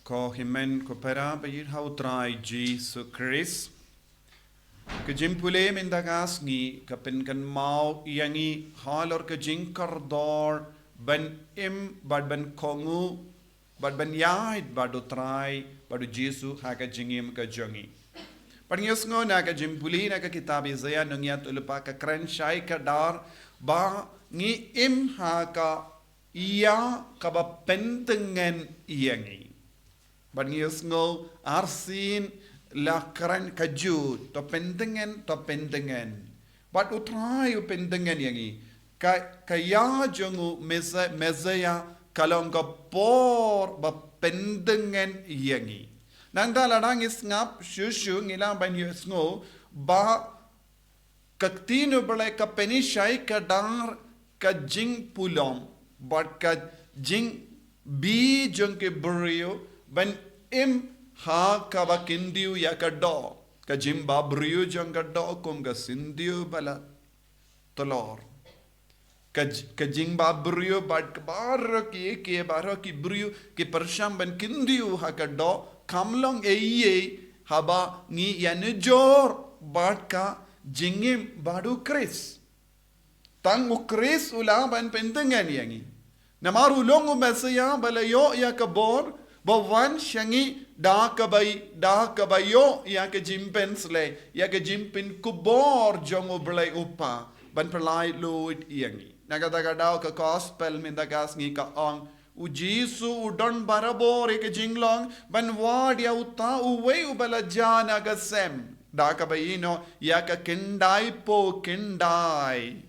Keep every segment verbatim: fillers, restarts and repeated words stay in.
Ko hynmen ko para ba ïeit ha u Trai Jisu Khrist. Ka jingpule mynta ka sngi ka pynkynmaw ïa ngi halor ka jingkordor ban im bad ban kohnguh bad ban ïaid bad u Trai bad u Jisu ha ka jingim ka jong ngi. Bad ngi ïohsngew na ka jingpule na ka kitab Isaiah nongïathuhlypa ka kren shai kdar ba ngi im ha ka ïa kaba pyntngen ïa ngi. Bad ngi ïohsngew arsien la kren ka jut, to pyntngen, to pyntngen. Bad u Trai u pyntngen ïa ngi. Ka, ka ïa jong u Mesa-, Messiah ka long ka por ba pyntngen ïa ngi. Nangta lada ngi sngap shuh shuh ngi lah ban ïohsngew ba ka ktien u Blei ka pynïashai kdar ka jingpulom bad ka jingbi jong ki briew ban im ha kaba kyntiew ïa ka doh. Ka jingbabriew jong ka doh kum ka syntiew ba la tlor. Ka, j- ka jingbabriew bad ka baroh ki, ki baroh ki briew ki pyrshang ban kyntiew ha ka doh, kam long ei ei haba ngi ïanujor bad ka jingim bad u Khrist. Tang u Khrist u lah ban pyntngen ïa ngi. Namar u long u Messiah ba la ïoh ïa ka bor, ba wan sha ngi da kaba, da kaba ïoh ïa ka jingpynsleh, ïa ka jingpynkupbor jong u Blei u Kpa, ban pynlait luid ïa ngi. Na kata ka daw ka gospel mynta ka sngi ka ong, u Jisu u don barabor ïa ka jinglong ban wad ïa uta uwei uba la jia na ka sem. Da kaba ïehnoh ïa ka khyndai paw khyndai.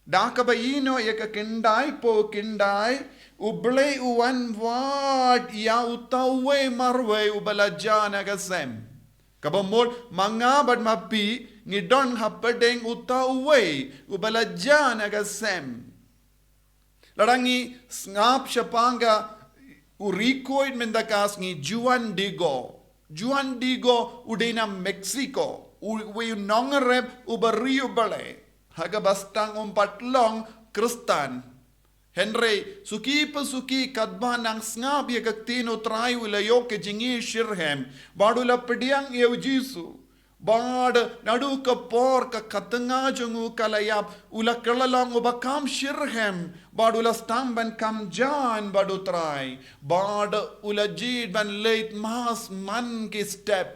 Da kaba ïehnoh ïa ka khyndai paw khyndai, u Blei u wan wad ïa uta uwei marwei uba la jia na ka sem. Kaba mut ma nga bad ma phi ngi don hapdeng uta uwei uba la jia na ka sem. Lada ngi sngap shaphang ka u record mynta ka sngi, Juan Diego. Juan Diego u dei na Mexico. U, uwei u nongrep uba riewblei. Ha kaba sdang um pat long Khristan. Hynrei suki pa suki katba nang sngap ïa ka ktien u Trai u la ïoh ka jingïashitrhem bad u la pdiang ïa u Jisu. Bad naduh ka por ka khatnga jong u ka la ïap, u la kylla long uba kham shitrhem bad u la sdang ban kham jan bad u Trai. Bad u la jied ban leit mass man ki step.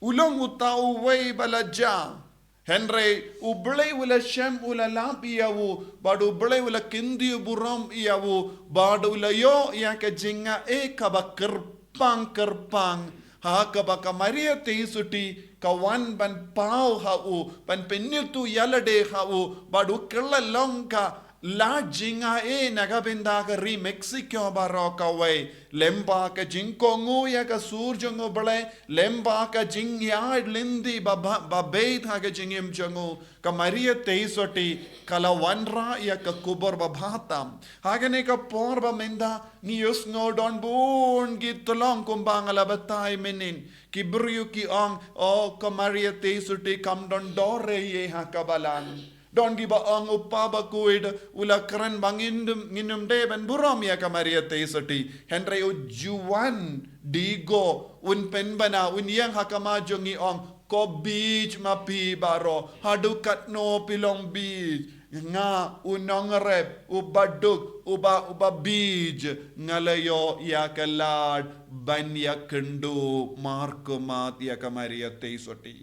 U long uta uwei ba la jia. Hynrei u Blei u la shem, u la lap ïa u, bad u Blei u la kyntiew burom ïa u, bad u la ïoh ïa ka jingaiei kaba kyrpang kyrpang. Ha kaba ka Maria Theisotti ka wan ban paw ha u, ban pynïathuh ïalade ha u, bad u kylla long ka la jingaiei na ka bynta ka ri Mexico baroh kawei. Lyngba ka jingkohnguh ïa ka sur jong u Blei, lyngba ka jingïaid lynti ba, ba, ba beit ha ka jingim jong u, ka Maria Theisotti ka la wanrah ïa ka khubor ba bha tam. Ha kane ka por ba mynta ngi ïohsngew don bun ki tyllong kumba nga la batai mynnin. Ki briew ki ong, oh, ka Maria Theisotti kam don dor ei ei ha ka balang. Don kiba ong u Papa Kuid u la kren ba ngin ym, ngin ym dei ban burom ïa ka Maria Theisotti. Hynrei u Juan Diego un pynbna, un ïeng ha khmat jong ngi, ong, ko bieit ma phi baroh, haduh katno phi long bieit. Nga u nongrep, u baduk, u ba, u ba bieit, nga la ïoh ïa ka lad ban ïakynduh markhmat ïa ka Maria Theisotti.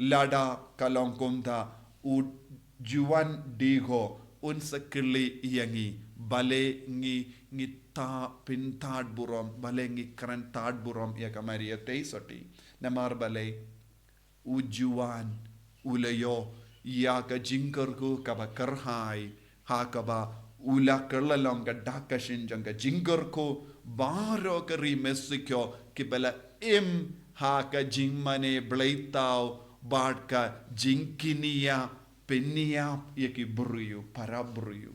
Lada ka long kumta, u Juan Diego un sa kylli ïa ngi, balei ngi, ngi ta pyntad burom, balei ngi kren tad burom ïa ka Maria Theisotti. Namar balei u Juan u la ïoh ïa ka jingkyrkhu kaba kyrhai, ha kaba u la kylla long ka dak ka shin jong ka jingkyrkhu, baroh ka ri Mexico kiba la im ha ka jingmane bleithaw bad ka jingkñia pynïap ïa ki briew, para briew.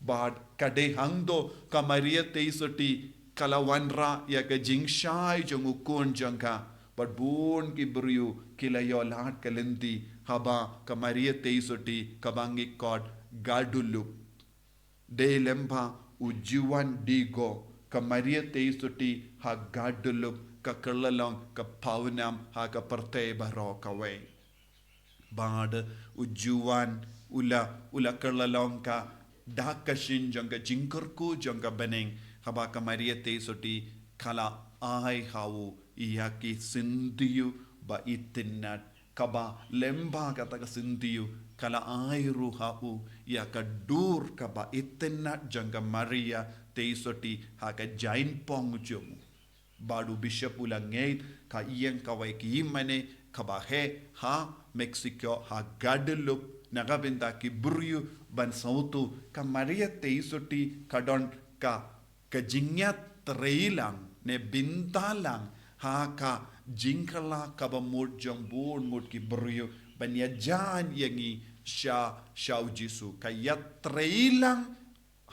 Bad ka dei hangto ka Maria Theisotti ka la wanrah ïa ka jingshai jong u khun jong ka. Bad bun ki briew ki la ïoh lad ka lynti haba ka Maria Theisotti kaba ngi khot Guadalupe. Dei lyngba u Juan Diego Ka Maria Theisotti ha Guadeloupe ka kylla long ka pawnam ha ka pyrthei baroh kawei. Bad u Juan u la, u la kylla long ka dak ka shin jong ka jingkyrkhu jong ka bneng, haba ka Maria Theisotti ka la ai ha u ïa ki syntiew ba itynnad, kaba lyngba kata ka syntiew ka la ai ruh ha u ïa ka dur kaba itynnad jong ka Maria Theisotti ha ka jaiñpong jong u. Bad u bishop u la ngeit ka ïeng kawei ki ïingmane kaba heh ha Mexico, ha Guadeloupe, na ka bynta ki briew ban sngewthuh ka Maria Theisotti ka don ka, ka jingïatreilang ne bynta lang ha ka jingkylla kaba mut jong bun ngut ki briew ban ïajan ïa ngi sha, sha u Jisu. Ka ïatreilang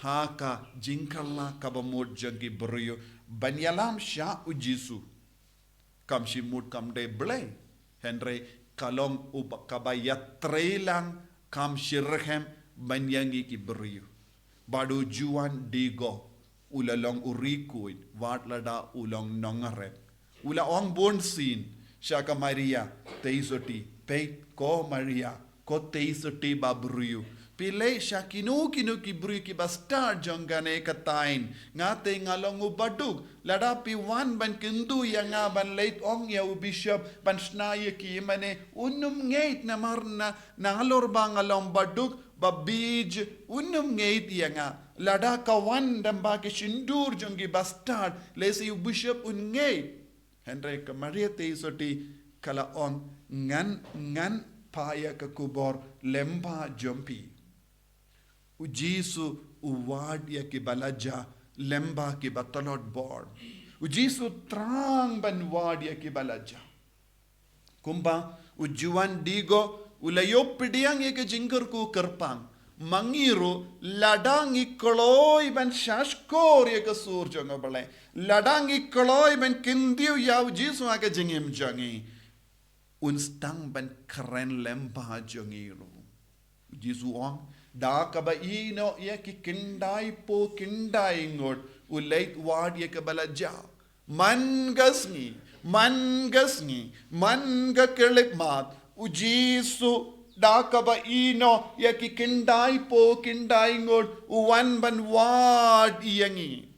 ha ka jingkylla kaba mut jong ki briew ban ïalam sha u Jisu. Kam shym mut kam dei Blei, hynrei ka long uba kaba ïatreilang kam shyrkhei ban ïa ngi ki briew. Bad u Juan Diego u la long u riewkhuid wat lada u long nongrep. U la ong bunsien sha ka Maria Theisotti, peit ko Maria, ko Theisotti ba briew. Phi leit sha kino kino ki briew kiba stad jong kane ka thaiñ. Nga te nga long u baduk. Lada phi wan ban kyntu ïa nga ban leit ong ïa u bishop ban shna ïa ki ïingmane, un ym ngeit namar na, nalor ba nga long baduk, ba bieit, un ym ngeit ïa nga. Lada ka wan dang ba ki shyntur jong kiba stad, lehse u bishop un ngeit. Hynrei ka Maria Theisotti ka la ong, ngan, ngan phah ïa ka khubor lyngba jong phi. U Jisu u wad ïa kiba la jah lyngba kiba tlot bor. U Jisu thrang ban wad ïa kiba la jah. Kumba u Juan Diego u la ïoh pdiang ïa ka jingkyrkhu kyrpang. Ma ngi ruh lada ngi kloi ban shahshkor ïa ka sur jong u Blei, lada ngi kloi ban kyntiew ïa u Jisu ha ka jingim jong ngi, un sdang ban kren lyngba jong ngi ruh. U Jisu u ong, da kaba ïehnoh ïa ki khyndai phew khyndai ngut u leit wad ïa kaba la jah. Man ka sngi, man ka sngi, man ka khyllipmat, u Jisu da kaba ïehnoh ïa ki khyndai phew khyndai ngut u wan ban wad ïa ngi.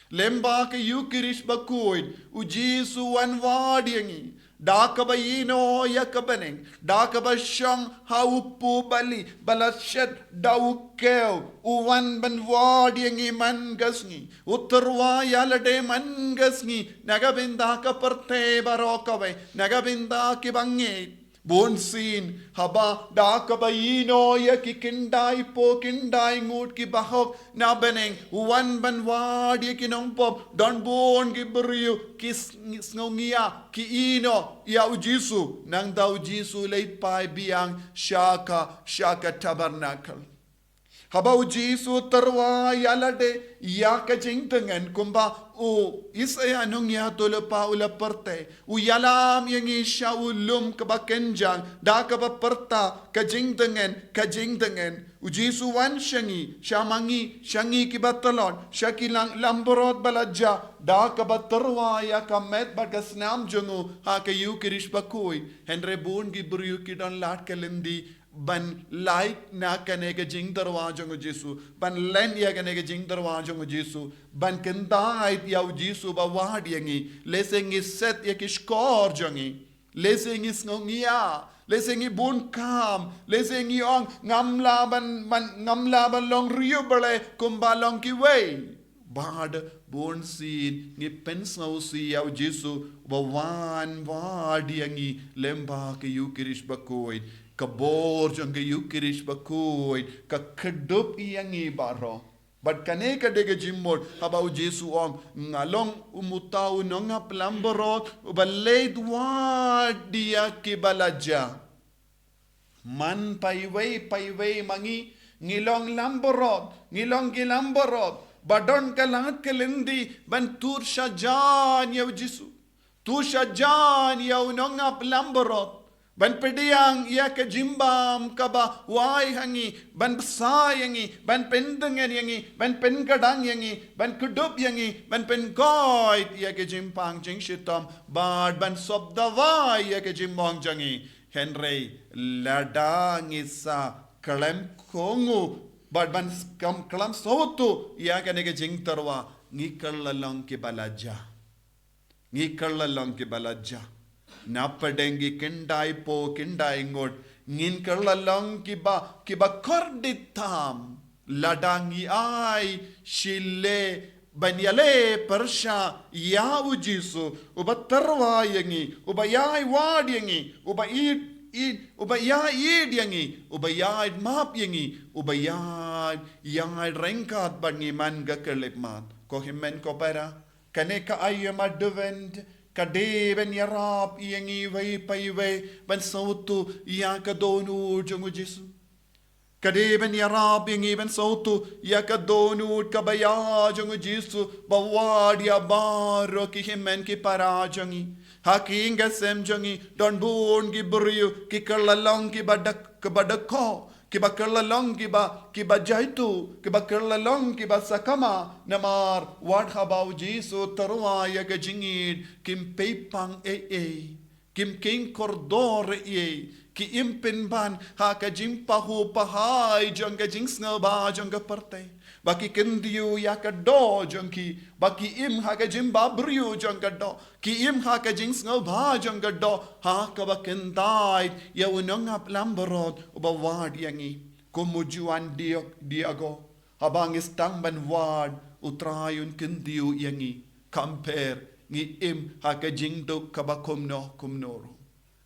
Lyngba ka Ïukharist bakhuid, u Jisu u wan wad ïa ngi. Da kaba ïehnoh ïa ka bneng, da kaba shong ha u phew bali ba la shet da u khew, u wan ban wad ïa ngi man ka sngi. U tyrwa ïalade man ka sngi na ka bynta ka pyrthei baroh kawei, na ka bynta kiba ngeit. Bunsien haba da kaba ïehnoh ïa ki khyndai phew khyndai ngut kiba hok na bneng, u wan ban wad ïa ki nongpop. Don bun ki briew ki s-, sngew ngiah, ki ïehnoh ïa u Jisu. Nangta u Jisu u leit phai biang sha ka, sha ka tabernacle. Haba u Jisu u tyrwa ïalade ïa ka jingtngen, kumba u Isaïah nongïathuhlypa u la pyrthei, u ïalam ïa ngi sha u lum kaba kynjang da kaba pyrta, ka jingtngen, ka jingtngen. U Jisu u wan sha ngi, sha ma ngi, sha ngi kiba tlot, sha ki lang-, langbrot ba la jah, da kaba tyrwa ïa ka met bad ka snam jong u ha ka Ïukharist bakhuid. Hynrei bun ki briew ki don lad ka lynti ban lait na kane ka jingtyrwa jong u Jisu, ban len ïa kane ka jingtyrwa jong u Jisu, ban kyntait ïa u Jisu ba wad ïa ngi. Lehse ngi set ïa ki shkor jong ngi. Lehse ngi sngew ngiah, lehse ngi bun kam, lehse ngi ong ngam lah ban, ban, ngam lah ban long riewblei kumba long kiwei. Bad bunsien ngi pynsngewsih ïa u Jisu ba wan wad ïa ngi lyngba ka Ïukharist bakhuid. Ka bor jong ka Ïukharist bakhuid ka kdup ïa ngi baroh. Bad kane ka dei ka jingmut haba u Jisu u ong, nga long uta u nongap langbrot uba leit wad ïa kiba la jah. Man paiwei paiwei ma ngi, ngi long langbrot, ngi long ki langbrot ba don ka lad ka lynti ban tur shajan ïa u Jisu, tur shajan ïa u nongap langbrot. Ban pdiang ïa ka jingbam kaba wai ha ngi, ban bsa ïa ngi, ban pyndeng ïa ngi, ban pynkdang ïa ngi, ban kdup ïa ngi, ban pynkoit ïa ka jingpang jingshitom, bad ban sop dawai ïa ka jingmong jong ngi. Hynrei lada ngi sa khlem kohnguh bad ban khlem sngewthuh ïa kane ka jingtyrwa, ngi kylla long kiba la jah. Ngi kylla long kiba la jah. Na pdeng ki khyndai phew khyndai ngut, ngin kylla long kiba, kiba kordit tam. Lada ngi ai shilliang ban ïaleh pyrshah ïa U Jisu, uba tyrwa ïa ngi, uba ïai wad ïa ngi, uba ïeit, ïeit, uba ïai ïeit ïa ngi, uba ïai map ïa ngi, uba ïai, ïai ryngkat bad ngi man ka khyllipmat. Ko hynmen ko para, kane ka aïom Advent ka dei ban ïarap ïa ngi iwei pa iwei ban sngewthuh ïa ka dohnud jong U Jisu. Ka dei ban ïarap ïa ngi ban sngewthuh ïa ka dohnud kaba ïa jong U Jisu ba wad ïa baroh ki hynmen ki para jong ngi. Ha ki ïing ki sem jong ngi don bun ki briew ki kylla long kiba dak, kiba dakho, kiba kylla long kiba, kiba jaituh, kiba kylla long kiba sakma, namar wat haba U Jisu u tyrwa ïa ka jingïeit, kim pynpang ei ei, kim kheiñ kordor ei ei, ki im pynban ha ka jingpahuh pahai jong ka jingsngewbha jong ka pyrthei. Ba ki kyntiew ïa ka doh jong ki, ba ki im ha ka jingbhabriew jong ka doh, ki im ha ka jingsngewbha jong ka doh, ha kaba kyntait ïa u nongap langbrot uba wad ïa ngi. Kum u Juan Diog-, Diego, haba ngi sdang ban wad, U Trai un kyntiew ïa ngi. Kumba ngi im ha ka jingduk kaba kumno kumno ruh.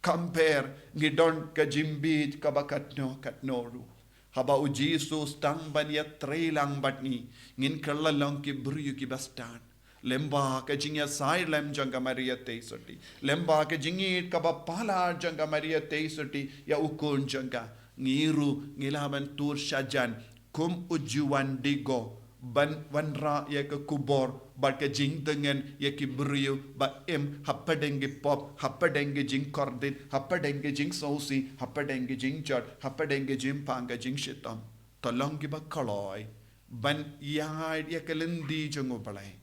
Kumba ngi don ka jingbieit kaba katno katno ruh. Haba U Jisu u sdang ban ïatrei lang bad ngi, ngin kylla long ki briew kiba stad. Lyngba ka jingïasaid lem jong ka Maria Theisotti, lyngba ka jingïeit kaba palat jong ka Maria Theisotti ïa u khun jong ka, ngi ruh ngi lah ban tur shajan kum u Juan Diego, ban wanrah ïa ka khubor bad ka jingtngen ïa ki briew ba im hapdeng ki pop, hapdeng ki jingkordit, hapdeng ki jingsngewsih, hapdeng ki jingjot, hapdeng ki jingpang ka jingshitom. To long kiba kloi ban ïaid ïa ka lynti jong U Blei.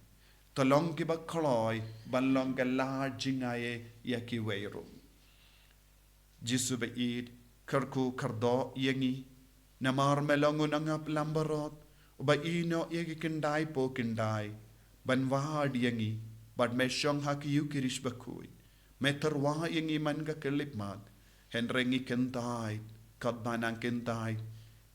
To long kiba kloi ban long ka lad jngai ïa kiwei ruh. Jisu ba ïeit, kyrkhu kyrdoh ïa ngi. Namar me long u nongap langbrot uba ïehnoh ïa ki khyndai phew khyndai ban wad ïa ngi, bad me shong ha ka Ïukharist bakhuid. Me tyrwa ïa ngi man ka khyllipmat. Hynrei ngi kyntait, katba nang kyntait,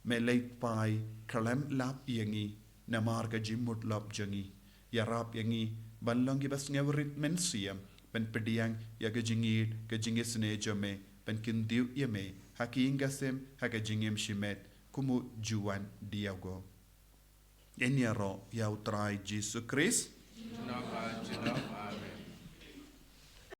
me leit phai khlem lap ïa ngi namar ka jingmutlop jong ngi. Ïarap ïa ngi ban long kiba sngewrit mynsiem ban pdiang ïa ka jingïeit, ka jingisynei jong me, ban kyntiew ïa me ha ki ïing ki sem, ha ka jingim shimet, kum u Juan Diego. Ngin ïaroh ïa U Trai Jisu Khrist. Junom, junom.